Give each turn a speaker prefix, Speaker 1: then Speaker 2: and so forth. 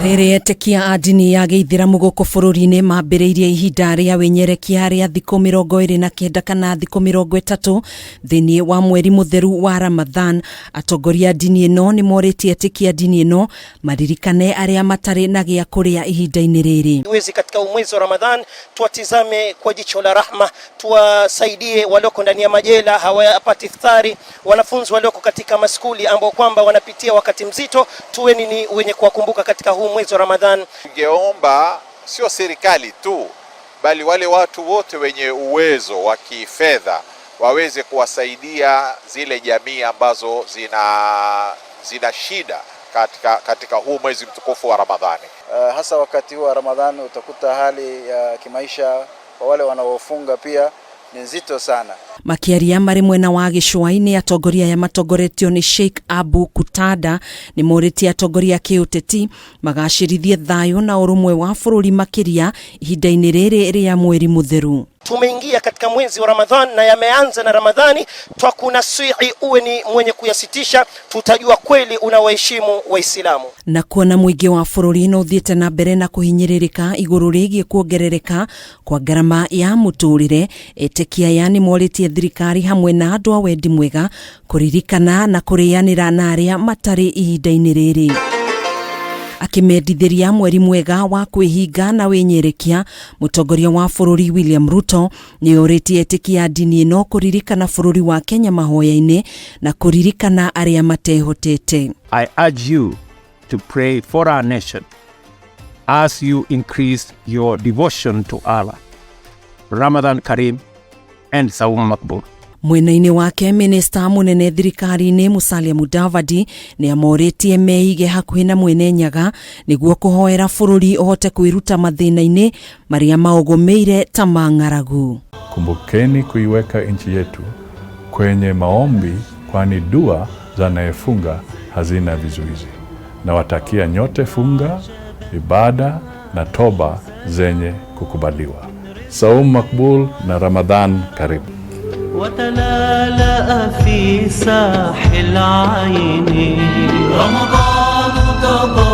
Speaker 1: Rĩrĩ etĩkia a ndini ya gĩithĩramu gũkũ bũrũri-inĩ mambĩrĩirie ihinda rĩa wĩnyerekia rĩa thikũ 29 kana thikũ 30 thĩinĩ wa mweri mũtheru wa Ramadhan. Atongoria a ndini ĩno nĩ morĩtie etĩkia a ndini ĩno maririkane arĩa matarĩ na gĩa kũrĩa ihinda-inĩ rĩrĩ.
Speaker 2: Wezi katika mwezi wa Ramadhan tuwatizame kwa jicho la rahma, tuwasaidie walioko ndani ya majela hawapati iftari, wanafunzi walioko katika maskuli ambao kwamba wanapitia wakati mzito, tuweni ni wenye kuwakumbuka katika huu mwezi wa Ramadhan.
Speaker 3: Ningeomba sio serikali tu, bali wale watu wote wenye uwezo wa kifedha waweze kuwasaidia zile jamii ambazo zina shida katika huu mwezi mtukufu wa Ramadhani.
Speaker 4: Hasa wakati huu wa Ramadhani utakuta hali ya kimaisha kwa wale wanaofunga pia ni nzito sana.
Speaker 1: Makĩaria marĩ mwena wa gĩcũa-inĩ, atongoria aya matongoretio nĩ Sheikh Abu Kutada nĩ morĩtie atongoria a kĩũteti magacĩrithie thayũ na ũrũmwe wa bũrũri makĩria ihinda-inĩ rĩrĩ rĩa mweri mũtheru.
Speaker 2: Tumeingia katika mwezi wa Ramadhan na yameanza na Ramadhani, twakunasihi uwe ni mwenye kuyasitisha, tutajua kweli unawaheshimu Waislamu.
Speaker 1: Na kuona mũingĩ wa bũrũri no ũthiĩte na mbere na kũhinyĩrĩrĩka igũrũ rĩgiĩ kuongerereka kwa ngarama ya mũtũrĩre, etĩkia aya nĩ morĩtie thirikari hamwe na andũ a wendi mwega kũririkana na kũrĩanĩra na arĩa matarĩ ihinda-inĩ rĩrĩ. Akĩmendithĩria mweri mwega wa kwĩhinga na wĩnyerekia, mũtongoria wa bũrũri William Ruto nĩ orĩtie etĩkia a ndini ĩno kũririkana bũrũri wa Kenya mahoya-inĩ na kũririkana arĩa matehotete.
Speaker 5: I urge you to pray for our nation as you increase your devotion to Allah. Ramadan Kareem and Saum Makbul.
Speaker 1: Mwena-inĩ wake, minista mũnene thirikari-inĩ Musalia Mudavadi nĩ amorĩtie meige hakuhĩ na Mwene Nyaga nĩguo kũhoera bũrũri ũhote kwĩruta mathĩna-inĩ marĩa maũgũmĩire ta ma ng'aragu.
Speaker 6: Kumbukeni kuiweka nchi yetu kwenye maombi, kwani dua za anayefunga hazina vizuizi. Nawatakia nyote funga, ibada na toba zenye kukubaliwa. Saum makbul na Ramadhan karibu.
Speaker 7: وتلالأ في ساحل عيني رمضان تضاءل.